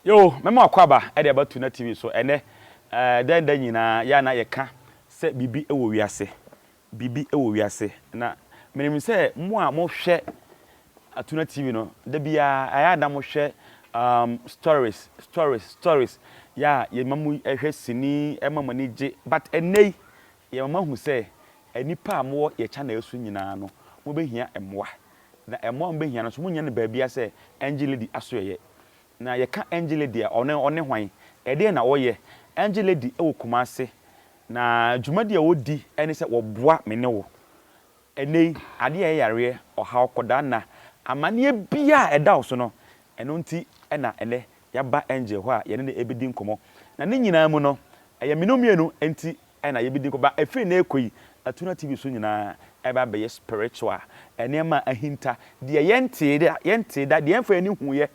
Yo, mɛma w'akwaaba de aba Tuna TV so ɛnɛ. Ɛɛ, dɛn da nyinaa yɛ a na yɛka sɛ biribi wɔ wiase, biribi wɔ wiase. Na menim sɛ mo a mohwɛ Tuna TV no, da biara ɛyɛ a na mohwɛ um, stories, stories, stories. Yɛ a yɛma mo hwɛ sini, ɛma mo ani gye. But ɛnnɛ yi, yɛma moahu sɛ nnipa a mowɔ yɛ channel so nyinaa no, mobɛhia mmoa. Na mmoa a mobɛhia no nso, monnya no baabiara sɛ Angel Lady asoɛeɛ. Na yɛka Angel Lady a, ɔno ɔne hwan? Ɛdeɛn na ɔyɛ? Angel Lady wɔ Kumasi, na dwumadi a ɔdi ne sɛ wɔboa me ne wo. Ɛnnɛ yi, adeɛ a ɛyɛ yareɛ, ɔhaw, kɔdaanna, amaneɛ biara a ɛda wo so no, ɛno nti na ɛnnɛ yɛaba Angel hɔ a yɛne no rebɛdi nkɔmmɔ. Na ne nyinaa mu no, ɛyɛ me ne wo mmienu nti na yɛbɛdi nkɔmmɔ. Ba ɛfiri nnɛ rekɔ yi, Atuna TV so nyinaa ɛreba abɛyɛ spiritual, nneɛma a ahinta, deɛ yɛntee da, yɛntee da, deɛ yɛmfa yɛn ani nhuiɛ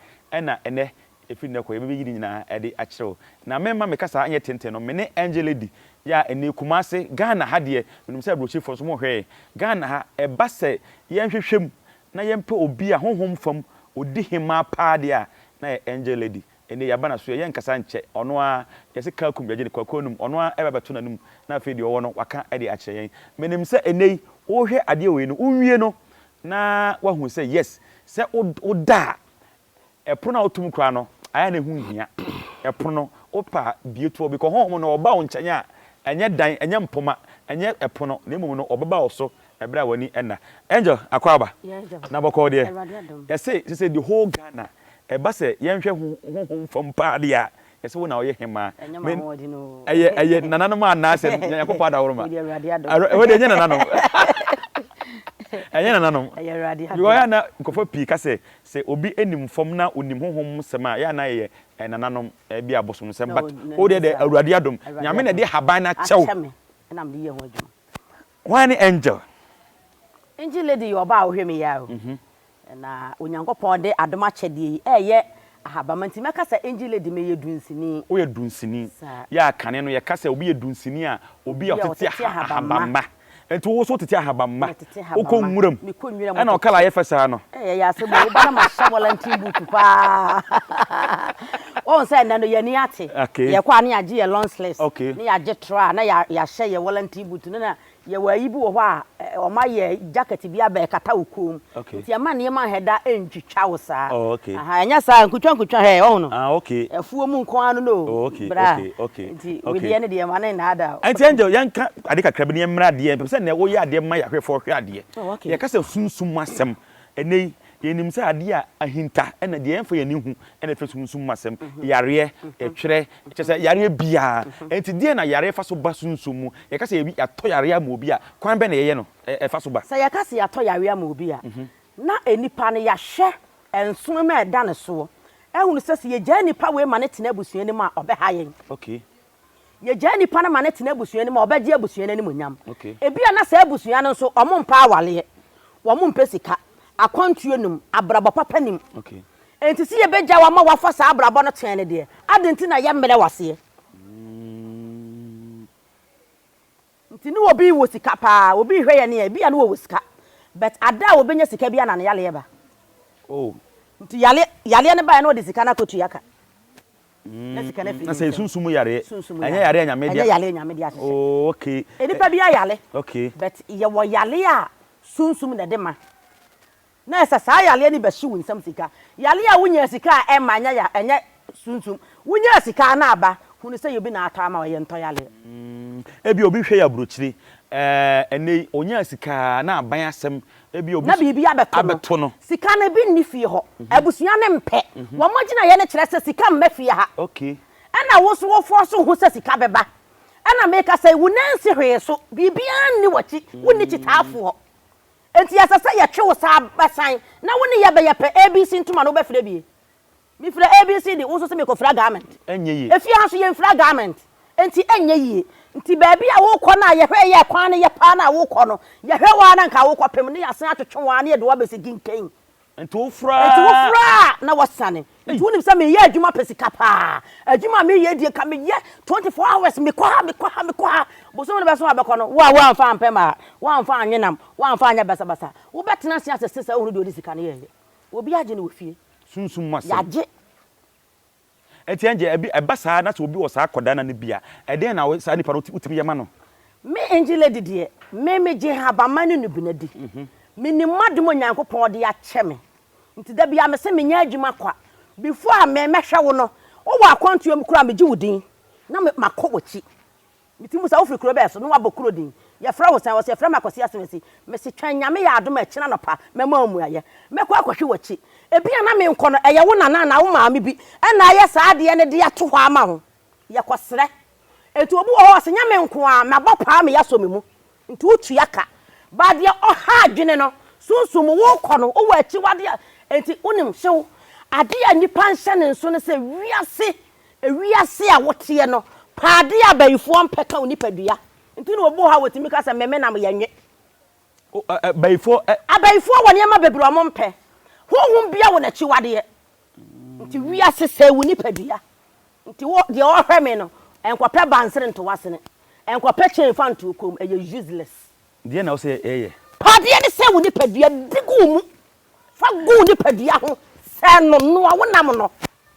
na ɛnnɛ, ɛfiri nnɛ rekɔ yɛbɛbɛyi ne nyinaa de akyerɛ wo. Na memma me kasa nyɛ tenten no, me ne Angel Lady yɛ a ɛnnɛ yi Kumasi, Ghana ha deɛ, menim sɛ aburokyifoɔ nso mohwɛ yɛn, Ghana ha, ɛba sɛ yɛnhwehwɛ mu na yɛmpɛ obi a honhom fam ɔdi hemaa paa deɛ a, na ɛyɛ Angel Lady. Ɛnnɛ yɛaba n'asoɛ, yɛnkasa nkyɛ, ɔno ara, yɛse kaa kum yɛgye no kwaku anum, ɔno ara ɛba bɛto n'anum na afei deɛ ɔwɔ no waka de akyerɛ yɛn. Menim sɛ ɛnnɛ yi wohwɛ adeɛ wei no, wowie no na woahu sɛ yes, sɛ woda a, ɛpono a wotom koraa no, ayɛ a na ɛho nhia. Ɛpono no, wopɛ a bue to hɔ because honhom no ɔba wo nkyɛn a, ɛnyɛ dan, ɛnyɛ mpoma, ɛnyɛ ɛpono, na mmom no ɔbɛba wo so ɛberɛ a w'ani nna. Angel Akwaaba, na bɔkɔɔ deɛ, yɛse sese the whole Ghana Ɛba sɛ yɛnhwɛ honhom fam paa deɛ a, yɛsɛ wo na woyɛ hemaa. Ɛnyɛ m'ahoɔden o. Ɛyɛ ɛyɛ nananom anaasɛ Nyankopɔn adaworoma? Wei deɛ Awurade adom. Wei deɛ ɛnyɛ nananom. Ɛnyɛ nananom. Ɛyɛ Awurade adom. Because ɛyɛ a na nkurɔfoɔ pii ka sɛ, sɛ obi nim fam na ɔnim honhom mu sɛm a, ɛyɛ a na ɛyɛ nananom, ebi abosomsɛm. But wo deɛ deɛ Awurade adom. Nyame na ɛde haban no akyɛ wo. Akyɛ me ɛna mede yɛ ho adwuma. Hwan ne Angel? Angel Lady yɛ ɔbaa a wohwɛ me yi ara o. Na Onyankopɔn de adom akyɛdeɛ yi reyɛ ahabamma nti mɛka sɛ Angel Lady meyɛ dunsini. Woyɛ dunsini. Saa. Yɛ a kane no yɛka sɛ obi yɛ dunsini a, obi a ɔtete ahabamma. Nti wo nso wotete ahabamma. Metete Wokɔ ahabamma. nwuram. Mekɔ nwuram Ɛna wo tete. kala ayɛ fɛ saa no. Ɛyɛ yɛ asɛm o, woba na mahyɛ Wellington boot paa. Woahu sɛ ɛnnɛ no yɛn ani ate. Okay. Yɛkɔ a na yɛagye yɛn long sleeves. Okay. Na yɛagye tra na yɛahyɛ yɛn Wellington boot no na Yɛwɔ ayi bi wɔ hɔ a wɔayɛ jacket bi aba ɛkata wo kɔn mu nti ɛma nneɛma nhɛ da ntwitwa wo saa. Aha ɛnyɛ saa nkutwa nkutwa hɛ ɔho no. Afuo mu nko ara no no o bra nti wedeɛ no deɛ ma ne nnaadaa o. Nti Angel yɛnka ade kakra bi na yɛmmra adeɛ mepɛ sɛ nnɛ woyɛ adeɛ ma yɛahwɛfoɔ hwɛ adeɛ. Yɛka sɛ sunsum asɛm ɛnnɛ yi yɛnim sɛ adeɛ a ahinta ɛna deɛ yɛmfa yɛn ani hu ɛna ɛfiri sunsum mu asɛm yareɛ ɛtwerɛ kyerɛ sɛ yareɛ biara nti deɛ na yareɛ fa so ba sunsum mu yɛka sɛ yɛbi yɛatɔ yareɛ ama obi a kwan bɛn na yɛyɛ no ɛfa so ba. Sɛ yɛka sɛ yɛatɔ yareɛ ama obi a na nipa no yɛahwɛ nsoromma a ɛda ne soɔ ahunu sɛ sɛ yɛgyaa nipa wei ma no tena abusua no mu a ɔbɛha yɛn. Okay. Yɛgyaa nipa no ma no tena abusua no mu a, ɔbɛgye abusua no animuonyam. Ebia na saa abusua no nso, wɔmpɛ awareɛ, wɔmpɛ sika, akwantuo nnim, abrabɔ papa nnim. Enti sɛ yɛbɛgya wo ama woafa saa abrabɔ no tee no deɛ, adɛn nti na yɛmmrɛ wo aseɛ? Nti ne obi wɔ sika paa, obi rehwɛ yɛn a, ebia ne wɔwɔ sika, but ada a wɔbɛnya sika biara na ne yareɛ ba. Nti yareɛ no baeɛ na ɔde sika no akɔtua ka. Na sika no afiri Na ne sɛ nsam. sunsum mu yareɛ. Sunsum mu Ɛnyɛ yareɛ. yareɛ a Nyame de Ɛnyɛ yareɛ a Nyame de ahyehyɛ. Oh, okay. Nnipa biara yare. Okay. But yɛwɔ yareɛ a sunsum na ɛde ma. Na ɛsɛ saa yareɛ no bɛhye wo nsam sika. Yareɛ a wonyaa sika a ɛmma ɛnyɛ ya ɛnyɛ sunsum. Wonyaa sika na aba, hunu sɛ obi na atɔ ama wo, ɛyɛ ntɔ yareɛ. Ebia obi hwɛ yɛ aburokyire, ɛɛ ɛnnɛ yi onyaa sika na aban asɛm Ebia obi Na biribi abɛto no. abɛto no. Sika no, ebi nni fie hɔ. Abusua no mpɛ. Wɔn agyinaeɛ no kyerɛ sɛ sika mma fie ha. Okay. Ɛna wo nso wo force wo ho sɛ sika bɛba. Ɛna meka sɛ wo nan nsi hwee so. Biribiara nni w'akyi. Wonni kyitaafoɔ. Enti ɛsɛ sɛ yɛtwe wo saa bɛsan na wo ne yɛ bɛyɛ pɛ. ABC ntoma no wobɛfrɛ bi? Mefira ABCD, wo nso se mekɔfira garment. Ɛnyɛ yie. Efie ha nso yɛmfira garment, enti ɛnyɛ yie. Nti baabi a wokɔ no a yɛhwɛ yɛ kwan no yɛ paa no a wokɔ no, yɛhwɛ wo ara na nka wokɔpem ne yɛasan atwetwe wo ara na yɛde wo abɛsi Ginkein. Nti wofura Nti wofura a na wɔsane. Nti wonim sɛ meyɛ adwuma pɛ sika paa. Adwuma a meyɛ deɛ nka meyɛ 24 hours, mekɔ ha, mekɔ ha, mekɔ ha. Bosome no bɛso a bɛkɔ no, wo a woamfa ampɛ mmaa, woamfa anwe nam, woamfa anyɛ basabasa, wobɛtena ase asese sɛ wohunu deɛ ɔde sika no yɛeɛ. Obi agye no wɔ fie. Sunsum mu asɛm. Yɛagye. Ɛnti ɛndeɛ ɛbi ɛba saa na sɛ obi wɔ saa akɔdaa na no bi a, ɛdeɛn na saa nipa no wotumi yɛ ma no? Me Angel Lady deɛ, me megye nhabamma ne nnubena di. Menim m'adom a Onyankopɔn de akyɛ me. Nti da biara mese menyɛ adwuma kwa. Before a me mɛhwɛ wo no, wowɔ akwantuo mu koraa a megye wo din na me makɔ w'akyi. Metumi bisa wofiri kuro bɛɛ so na wabɔ kuro din. Yɛfrɛ wo sɛn? Ɔse yɛfrɛ me Akwasi Asomasi. Mese twɛn Nyame yɛ adom a ɛkyena anɔpa mɛma wo mmuaeɛ. Mɛkɔ akɔhwe w'akyi. Ebia na menkɔ no ɛyɛ wo nana anaa wo maame bi na ayɛ saa adeɛ no de ato hɔ ama wo. Yɛkɔsrɛ. Enti obi wɔ hɔ a ɔse nyɛ me nko ara, mabɔ paa me yasɔ me mu. Nti wotua ka. But deɛ ɔha adwene no, sunsum mu wokɔ no wowɔ akyiwadeɛ a, enti wonim hyew. Adeɛ a nnipa nhyɛ ne nso ne sɛ wiase Ewiase a woteɛ no, pɛ adeɛ a abayifoɔ mpɛ ka wo nipadua. Nti na obi wɔ hɔ a wɔtumi ka sɛ me menam yɛ nwe. O, ɛ, ɛ, bayifoɔ, ɛ. Abayifoɔ wɔ nneɛma bebree a wɔmpɛ. Honhom biara wɔ n'akyiwadeɛ. Nti wiase sɛe wo nipadua. Nti wo, deɛ ɔhwɛ me no, nkɔpɛ bansere nto w'asene. Nkɔpɛ chain fa nto wo kɔn mu. Ɛyɛ useless. Deɛn na wosɛ yɛyɛ? Pɛ adeɛ no sɛe wo nipadua. Di gu wo mu. Fa gu wo nipadua ho sɛ no, noa wo nam no.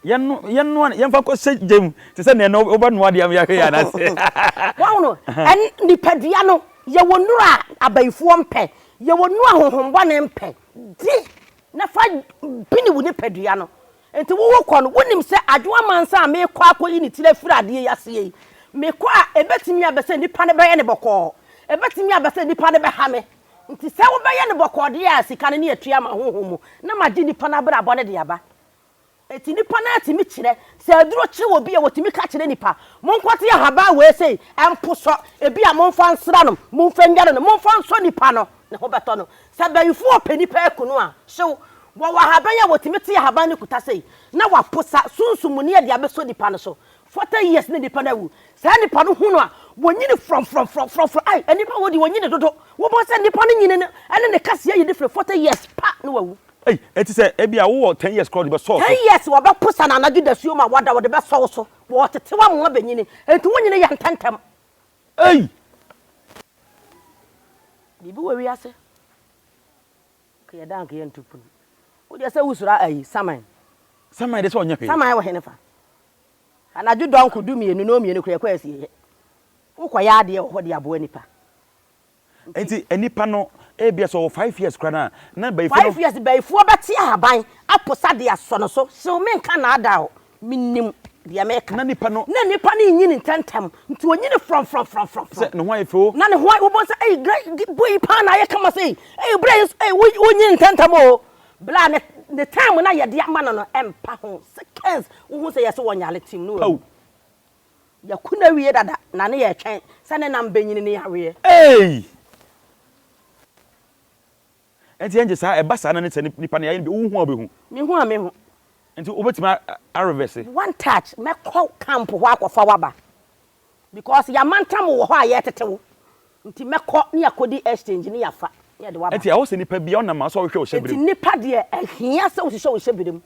Yɛnno, yɛnnoa no, yɛmfa nkɔhyɛ gya mu te sɛ nea ɛnnɛ wobɛnoa deɛ ama yɛahwɛ yi anaasɛ. Wahu no, ɛn, nipadua no, yɛwɔ nnuro a abayifoɔ mpɛ, yɛwɔ nnuro a honhommɔne mpɛ. Di na fa bini wo nipadua no. Enti wo wokɔ no, wonim sɛ Adwo Amansan a merekɔ akɔyi ne tiri afiri adeɛ yi aseɛ yi, mekɔ a, ɛbɛtumi aba sɛ nnipa no bɛyɛ no bɔkɔɔ, ɛbɛtumi aba sɛ nnipa no bɛha me. Nti sɛ wobɛyɛ no bɔkɔɔ deɛ a, sika no ne atua ma honhom mu, na magye nnipa no abrabɔ no de aba. Enti nnipa no ara tumi kyerɛ. Sɛ aduro kye obi a, wɔtumi ka kyerɛ nnipa, monkɔte ahaban wei sei, mposɔ, ebia momfa nsra no, momfa nnware no, momfa nsɔ nipa no, ne ho bɛtɔ no. Sɛ bayifoɔ repɛ nipa aku no a, hyew, wɔwɔ ahaban a wɔtumi te ahaban no kuta sei, na wɔaposa sunsum mu ne de abɛsɔ nipa no so. 40 years na nipa no awu. Saa nipa no hu no a, wɔnyini frɔmfrɔmfrɔmfrɔmfrɔm. Ai, nnipa wɔ deɛ wɔnyini dodo. Wobɛhu sɛ nipa no nyini no ne ne kaseɛ yɛ different, 40 years pa na wawu. Ei, enti sɛ ebia wowɔ ten years koraa wɔde bɛsɔ wo so. Ten years wɔbɛposa no anadwo dasuo mu a wada wɔde bɛsɔ wo so. Wɔretete wo ama woabɛnyini. Enti wonyini yɛ ntɛmntɛm. Ei! Biribi wɔ wiase. Nka yɛda a nka yɛnto pono. Wo deɛ sɛ wosuro ayi, saman. Saman deɛ sɛ ɔnyɛ hwee. Saman wɔ henefa? Anadwo dɔnko dumienu na omienu koraa yɛkɔ asieɛ. Wokɔyɛ adeɛ wɔ hɔ de aboa nipa. Nti nipa no ebia sɛ ɔwɔ 5 years koraa no a na bayifoɔ no. 5 years bayifoɔ bɛte ahaban aposa de asɔ no so hyew menka naadaa o menim deɛ meka. Na nipa no. Na nipa no renyini ntɛntɛm nti onyini frɔmfrɔmfrɔmfrɔm. Sɛ ne ho ayɛ fɛ o. Na ne ho ayɛ wobɛhu sɛ ei gra boy yi paa na ayɛ kama sei ei bra yi nso ei wo wonyini ntɛntɛm o bla ne ne time no a yɛde ama no no ɛmpa ho seconds wohu sɛ yɛse wɔnyare tim no wawu. Yɛako no awie dada na ne yɛretwɛn sɛ ne nam bɛnyini ne yɛaweɛ. Eii! Ɛnti ɛngye saa, ɛba saa na ne sɛ nipa no yɛayɛ no bi, wohu a wobɛhu? Mehu a mehu. Nti wobɛtumi a reverse? One touch, mɛkɔ camp hɔ akɔfa wo aba because yɛamantam wo wɔ hɔ a yɛretete wo nti mɛkɔ ne yɛakɔdi exchange ne yɛafa ne yɛde wo aba. Ɛnti ɛwɔ sɛ nipa biara ɔnam a sɛ ɔhwehwɛ wo hyɛberɛ mu. Nti nipa deɛ ɛhia sɛ wohwehwɛ wo hyɛberɛ mu,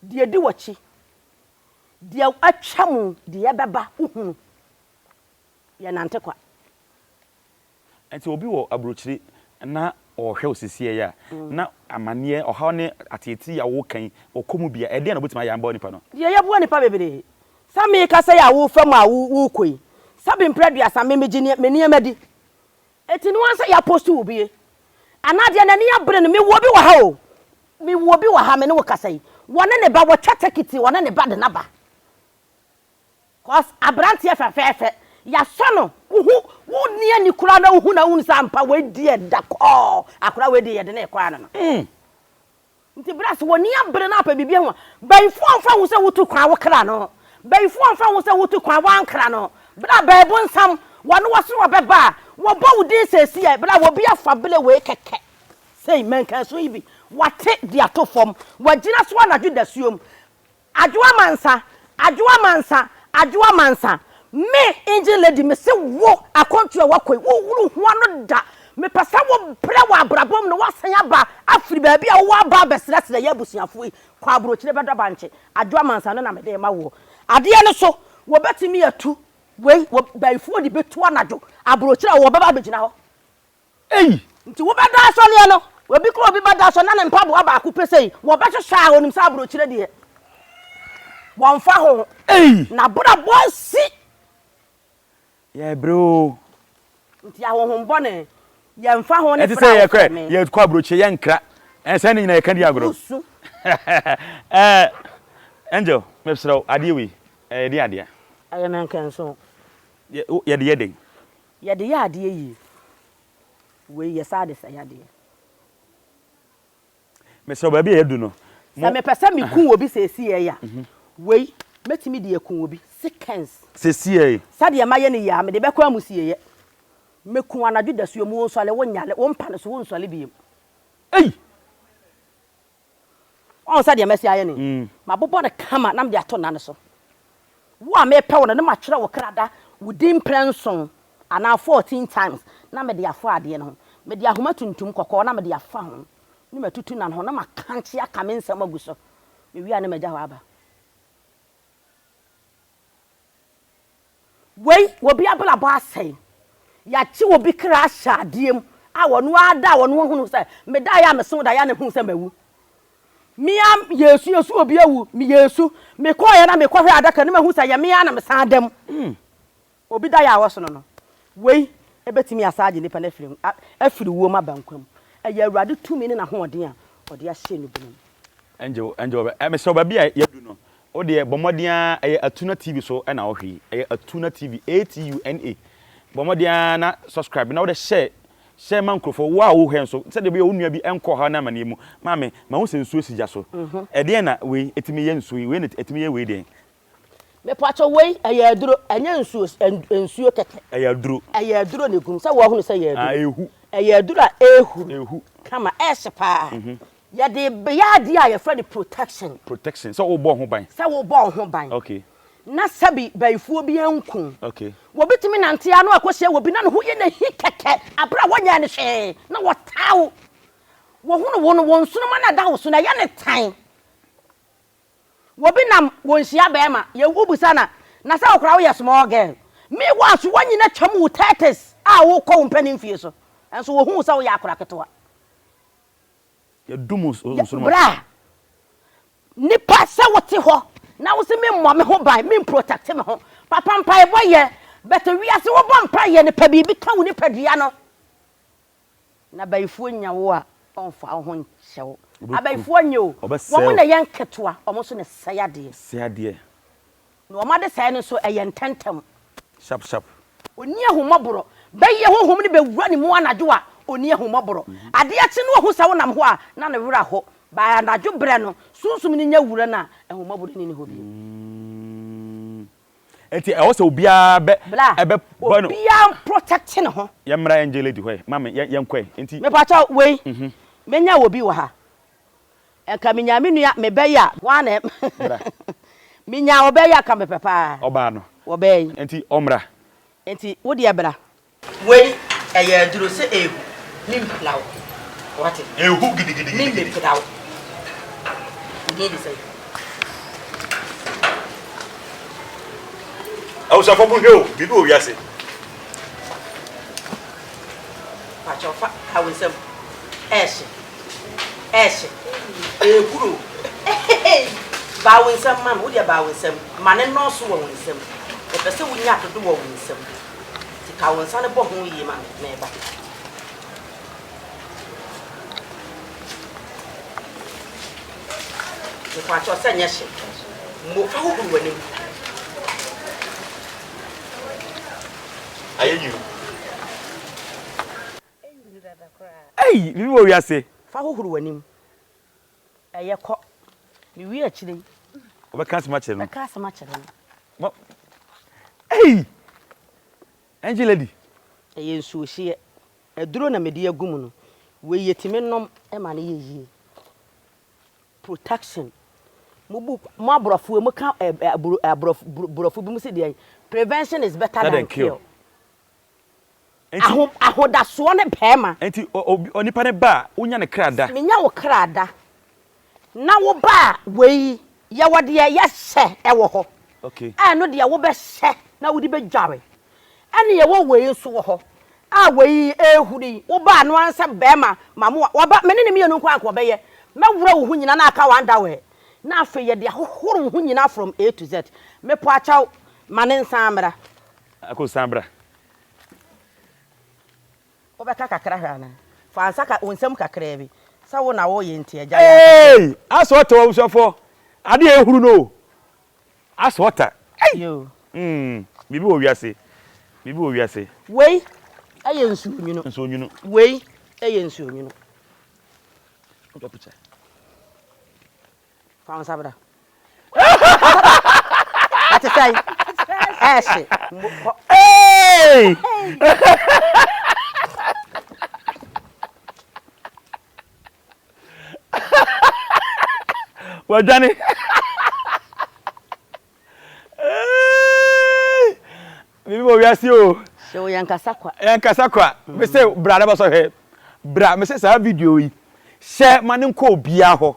deɛ ɛdi w'akyi Deɛ atwa mu, deɛ ɛbɛba, wohunu. Yɛnante kwa. Nti obi wɔ aburokyire na ɔrehwɛ wo sesiei yi a, na amaneɛ, ɔhaw ne ateetee a woreka yi, ɔkɔ mu bi a, ɛdeɛn na ɔbɛtumi ayɛ aboa nipa no? Deɛ yɛboa nipa bebree. Sɛ mekasa yi a worefa mu a worekɔ yi, sɛbe mprɛ aduasa me megye me nneɛma di. Enti no ara sɛ yɛapost wo bi anaa deɛ n'ani abere no, mewɔ obi wɔ ha o, mewɔ obi wɔ ha me ne wo kasa yi, wɔne ne ba wɔtwa tekiti, wɔne ne ba de n'aba. Cause aberanteɛ fɛfɛɛfɛ, yɛasɔ no, wohu, wonni ani koraa na wohu na wohunu sɛ ampa wei deɛ da kɔɔ, akora wei deɛ yɛde no rekɔ ano no. Nti bra sɛ w'ani abere na apɛ biribi ahu a, bayifoɔ mfa ho sɛ wotu kwan wokra no, bayifoɔ mfa ho sɛ wotu kwan woankra no, bra baibonsam, wɔne wɔ soro wɔbɛba a, wɔbɔ wo din seesei, bra obi afa bere wei kɛkɛ sei, mankanso yi bi, wate de ato fam, wagyina so anadwo dasuom, Adwoa Mansa, Adwoa Mansa, Adwoa Mansa, Me engine lady mese wo akwantuo a woakɔ yi wo hunu ho ano da Mepɛ sɛ wo brɛ wɔ abrabɔ mu na woasan aba afiri baabi a wowɔ aba abɛsrɛsrɛ yɛ abusuafoɔ yi Kɔ aburokyire bɛdɔ bankye Adwoa Mansa no na mede rema woɔ Adeɛ no so wɔbɛtumi atu wei wɔ bayifoɔ de bɛtu anadwo aburokyire a wɔbɛba abɛgyina hɔ Ei! Nti wobɛda asɔreɛ no, obi kora obi bɛda asɔre na ne mpaboa baako pɛ sei, wɔbɛhwehwɛ a onim sɛ aburokyire deɛ. Wɔmfa ho. Ei! N'abrabɔ asi. Yɛbrɛ oo. Nti ahonhom bɔne, yɛmfa ho ne Ɛte frɛ sɛ a yɛkɔ wofrɛ me. yɛkɔ aburokyire yɛnkra. Ɛɛ sɛ ne nyinaa yɛka di agorɔ. Wosu. Ɛɛ Angel, mesrɛ wo adeɛ wei, ɛyɛ deɛn adeɛ? Ɛyɛ mɛnkɛnso. Yɛde yɛ dɛn? Yɛde yɛ adeɛ yie. Wei yɛ saa de sɛe adeɛ. Mesrɛ wo, baabi a yɛadu no, mo. Sɛ mepɛ sɛ meku obi seesei a, wei, mɛtumi de aku obi. Seconds. Seesei. Sɛdeɛ mayɛ no yi ara, mede bɛkɔ amusieeɛ. Mɛku wo anadwo dasuo mu, wonsɔre, wonyare, wo mpa no so, wonsɔre bio. Ei! Woahu sɛdeɛ masi ayɛ no yi? Mabobɔ no kama na mede ato nna no so. Wo a mepɛ wo no, na matwerɛ wo kra da, wo din mprɛnson anaa 14 times na mede afa adeɛ no ho. Mede ahoma tuntum, kɔkɔɔ na mede afa ho, na matutu nna no ho, na makankye aka me nsɛm agu so. Mewie a na magya hɔ aba. Wei, obi abrabɔ asɛe. Yɛakye obi kra ahyɛ adeɛ mu a ɔno ara da a ɔno ahunu sɛ medaeɛ a meso daeɛ a na mehunu sɛ mawu. Me ara yɛresu yɛsu obi awu, meyɛresu. Mekɔeɛ na mekɔhwɛ adaka no mahu sɛ ɛyɛ me ara na mesan da mu. Obi daeɛ a ɔsono no, wei bɛtumi asan agye nipa no afiri afiri wuo mu aba nkwa mu. Ɛyɛ Awurade tumi ne n'ahoɔden a ɔde ahyɛ ne bunu mu. Angel, Angel, ɛ mesrɛ wo baabi a yɛadu no, wo deɛ bɔ mmɔden ara, ɛyɛ Atuna TV so na wohwɛ yi, ɛyɛ Atuna TV, A-T-U-N-A, bɔ mmɔden ara na subscribe na wode share, share ma nkurɔfoɔ, wo a wohwɛ nso, sɛdeɛ ɛbɛyɛ wo nua bi nkɔ ɔhaw ne amaneɛ mu. Maame, mahu sɛ nsuo si gya so, ɛdeɛn na wei ɛtumi yɛ nsuo yi, wei na ɛtumi yɛ wei deɛn? Mepakyɛw wei ɛyɛ aduro ɛnyɛ nsuo nsuo kɛkɛ. Ɛyɛ aduro. Ɛyɛ aduro na egum sɛ wɔahunu sɛ ɛyɛ aduro. Ah ehu. Ɛyɛ aduro a ehu. Ehu. Kama ɛhye paa. Mm-hmm. Yɛde bɛyɛ adeɛ a yɛfrɛ no protection. Protection sɛ wobɔ ho ban. Sɛ wobɔ ho ban. Okay. Na sɛbi bayifoɔ bi anku. Okay. Wɔbi tumi nante ano akɔhyia wɔ bi na ne ho yɛ n'ahi kɛkɛ abere a wɔnyɛ ne hwee na wɔtaa wo. Wɔhunu wo no wɔn nsoroma na ɛda wo so na ɛyɛ ne tan. Wobi nam wonhyia bɛɛma yɛ wo busa na na sɛ wo koraa woyɛ small girl me wo aso wanyina twam wo thirties a wo kɔ wo mpanin fie so nso wo hu wo sɛ woyɛ akora ketewa. Yɛ dum nsoroma. Bra nipa sɛ wo te hɔ na wo se me mmɔ me ho ban me protect me ho papa mpaebɔ yɛ but wiase wo bɔ mpae yɛ no pɛ biribi ka wo nipadua no. Na bayifoɔ nya wo a, ɔmfa wo ho nkyɛ wo. Abayifoɔ nyɛ o, wɔn na ɛyɛ nketewa, wɔn nso na ɛsɛe adeɛ. Sɛe adeɛ. Na wɔn adesɛe no nso, ɛyɛ ntɛmntɛm. Sharp sharp. Ɔnni ahummɔborɔ. Bayie honhom no bɛwura ne mu anadwo a, ɔnni ahummɔborɔ. Adeɛ kye na ɔhu sɛ wonam hɔ a, na ne werɛ aho. By anadwo berɛ no, sunsum no nya wura no a, ahummɔborɔ nni ne hɔ bio. Enti ɛwɔ sɛ obiara bɛ Bla, ɛbɛ bɔ no. obiara mprotect ne ho. Yɛ mmra yɛn gye lady hɔ ɛ, mame yɛ yɛn kɔ ɛ, enti. Mepakyɛw, wei, menya wɔ bi wɔ ha. Nka menya me nua, me bɛ yi a, hwan na ɛ, Bra. Menya ɔbɛ yi a, nka mepɛ paa. Ɔbaa no. Ɔbaa yi. Enti ɔmmra. Enti wo deɛ bra. Wei ɛyɛ aduro sɛ ehu me mpira wo wate. Ehu gidigidigidi. Me mepira wo. Wo din de sɛn? Abusuafo mo hwɛ o, biribi wɔ wiase. Pakyɛw fa ka wo nsam. Ɛɛhye. Ɛɛhye. Ɛɛhuro. Ehehe. Baa wo nsam ma me. Wo deɛ baa wo nsam. Ma ne nnɔɔso wɔ wo nsam. Mepɛ sɛ wonya dodo wɔ wo nsam. Nti ka wo nsa no bɔ ho yie ma me, meba. Mepakyɛw sɛ nyɛ hye. Mo fa hohoro w'anim. Ayɛ nwunu. Ei, biribi wɔ wiase. Fa hohoro w'anim. Ɛyɛ kɔ. Mewie akyire yi. Ɔbɛka asɛm akyerɛ no. Bɛka asɛm akyerɛ no. Ei! Angel lady. Ɛyɛ nsuohyeɛ. Aduro na mede agu mu no. Wei yɛtumi nom ma no yɛ yie. Protection. Mo bu mo aborɔfo mo ka ɛ ɛ aborɔfo borɔfo bi mo si deɛ prevention is better than cure. Enti. Ahodasoɔ ne bɛɛma. Enti obi onipa no ba a, wonya ne kra da. Menya wo kra da. Na wo ba a, wei, yɛwɔ deɛ yɛhyɛ wɔ hɔ. Okay. A ɛno deɛ wobɛhyɛ na wode bɛdware. Ɛne yɛwɔ wei nso wɔ hɔ. A wei ɛrehuru yi, wo ba a no ara sɛ bɛɛma ma mo a, waba, me ne ne mmienu nko ara nka ɔbɛyɛ. Mɛworɔ wo ho nyina na aka w'underwear. Na afei yɛde ahohoro wo ho nyinaa from A to Z. Mepɔ akyɛw, ma ne nsan mmra. Akɔ san bra. Wobɛka kakra hwɛ anaa? Fa nsa ka wo nsam kakraa bi. Sɛ wo na woyɛ nti agya yɛ akasa. Eeii asɛ ɔtɛ wɔ abusuafoɔ adeɛ a ehuru no o asɛ ɔta ei Yoo. mm biribi wɔ wiase biribi wɔ wiase. Wei yɛ nsuonwunu. Nsuonwunu. Wei yɛ nsuonwunu. Wotwa picture. Fa wo nsa bra. Ɛte sɛn? Ɛhye. Kɔ. Hey! Wadwane. Biribi wɔ wiase o. Hyew yɛn kasa kwa. Yɛn kasa kwa. Me se bra na bɛsɔ hwɛ. Bra me se saa video yi hyɛ ma ne nkɔ obiara hɔ.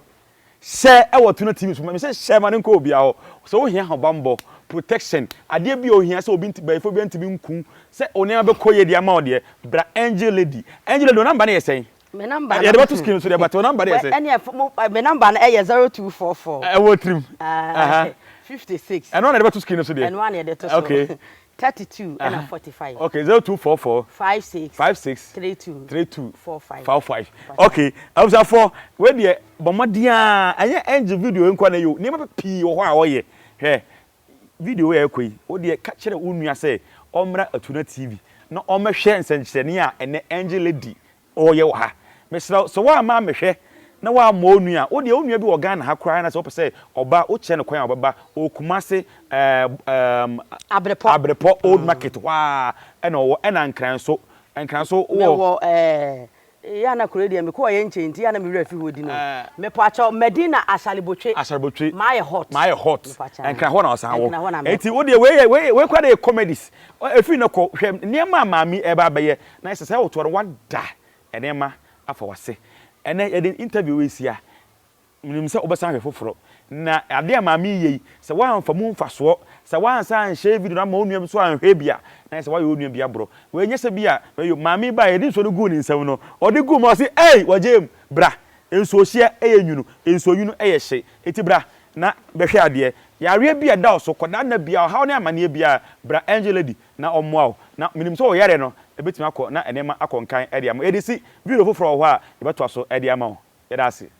Hyɛ ɛwɔ Tuna TV so. Me se hyɛ ma ne nkɔ obiara hɔ. Sɛ wohia ahobammɔ, protection, adeɛ bi a ohia sɛ obi nti bɛyifo bi ntumi nku sɛ onneɛma bɛkɔ yie de ama wo deɛ, bra Angel Lady. Angel Lady, wo number no yɛ sɛn? Me number no. Yɛde bɛto screen so deɛ but wo number no yɛ sɛn? Ɛneɛ me number no ɛyɛ 0244. Ɛwɔ tirim. 56. Ɛno na yɛde bɛto screen so deɛ. Ɛno na yɛde to so. Okay. 32 ɛna 45. Okay, 0244. 56. 56. 32. 32. 45. 45. Okay, abusuafoɔ wei deɛ bɔ mmɔden ara ɛnyɛ angel video nko na ɛyɛ o nneɛma pii wɔ hɔ a ɔyɛ hwɛ video wei a ɛkɔ yi wo deɛ ka kyerɛ wo nua sɛ ɔmmra Atuna TV na ɔmmɛhwɛ nsɛnkyerɛnne a ɛnɛ angel lady Ɔreyɛ wɔ ha. Mesrɛ wo, sɛ woamma ammɛhwɛ na woammɔ wo nua a, wo deɛ wo nua bi wɔ Ghana ha koraa na sɛ wopɛ sɛ ɔba a, wokyerɛ no kwan a ɔbɛba. Ɔwɔ Kumasi, ɛɛm, Abrepɔ. Abrepɔ Old Market hɔ ara ɛna ɔwɔ, ɛna Nkran nso. Nkran nso wowɔ. Mewɔ ɛɛ, yɛ a na kuro yi deɛ mekɔɔ yɛ nkyɛn nti yɛ a na me werɛ afi hɔ din o. Mepakyɛw, Medina Ashalebotwe. Ashalebotwe. Mayɛ hot. Mayɛ hot. Mepakyɛw. Nkran hɔ na ɔsan wɔ. Nkran hɔ na mewɔ. Enti wo deɛ wei yɛ, wei, wei koraa deɛ yɛ comedies. Ɛfiri nnɛ kɔ, hwɛ nneɛma a maame yi ɛreba abɛyɛ. Na ɛsɛ sɛ wotoa no woada nneɛma afa w'ase. Ɛnnɛ yɛde interview wei si a, menim sɛ wobɛsan ahwɛ foforɔ. Na adeɛ a maame yi yɛ yi, sɛ woamfa mu mfasoɔ, sɛ woansan anhyɛ video no ama wo nua bi nso anhwɛ bi a, na ayɛ sɛ woayɛ wo nua bi aborɔ. Wei nyɛ sɛ bi a, maame yi baeɛ, yɛde nsuo no guu ne nsam no, ɔde guu mu a ɔse, Ei! Wagyae mu! Bra! Nsuohyeɛ yɛ nwunu, nsuonwunu yɛ hye. Enti bra na bɛhwɛ adeɛ. Yareɛ bi a ɛda wo so, kɔdaa nna biara, ɔhaw ne amaneɛ biara, bra Angel Lady na ɔmmoa wo. Na menim sɛ wo yareɛ no ɛbɛtumi akɔ na nneɛma akɔ nkan de ama wo. Yɛde si video foforɔ wɔ hɔ a yɛbɛtoa so de ama wo. Yɛda ase.